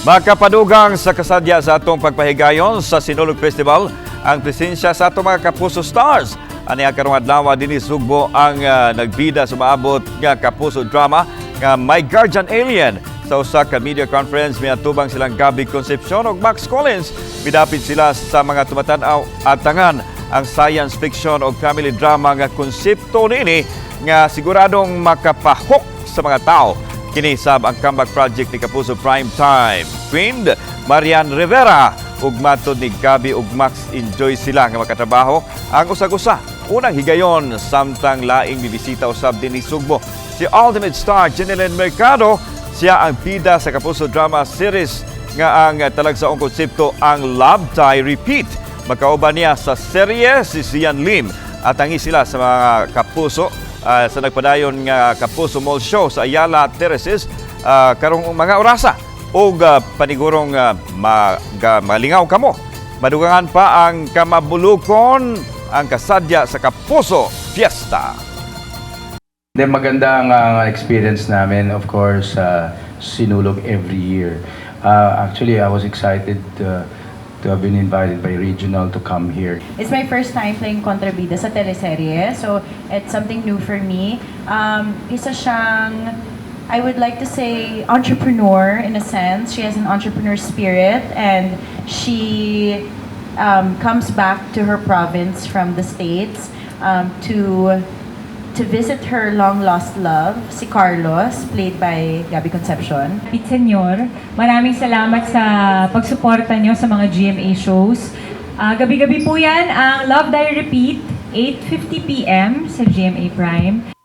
Makapadugang sa kasadya sa atong pagpahigayon sa Sinulog Festival ang presensya sa atong mga Kapuso Stars. Ani ang karong adlaw dinhi Sugbo ang nagbida sa maabot nga Kapuso drama nga My Guardian Alien. Sa usa ka media conference, miatubang silang Gabby Concepcion ug Max Collins. Midapit sila sa mga tumatan-aw atangan ang science fiction o family drama nga konsepto niini nga siguradong makapahook sa mga tao. Kini sab ang comeback project ni Kapuso Primetime Queen Marian Rivera, ug matod ni Gabby ug Max, enjoy sila nga makatrabaho ang usag-usa. Unang higayon, samtang laing bibisita usab dinhi Sugbo si Ultimate Star Jennylyn Mercado. Siya ang bida sa Kapuso drama series nga ang talagsaong konsepto ang Love Die Repeat. Makauban niya sa serye si Xian Lim at tangi sila sa mga kapuso sa nagpadayon nga Kapuso Mall Show sa Ayala Terraces karong mga orasa ug panigurong malingaw kamo. Madugangan pa ang kamabulukon ang kasadya sa Kapuso Fiesta. Then maganda ang experience namin, of course, Sinulog every year. Actually, I was excited to have been invited by Regional to come here. It's my first time playing kontrabida sa teleserye, so it's something new for me. Isa siyang, I would like to say, entrepreneur in a sense. She has an entrepreneur spirit and she comes back to her province from the States to visit her long-lost love, si Carlos, played by Gabby Concepcion. Pete Senyor, maraming salamat sa pagsuporta nyo sa mga GMA shows. Gabi-gabi po yan ang Love Die Repeat, 8:50 p.m. sa GMA Prime.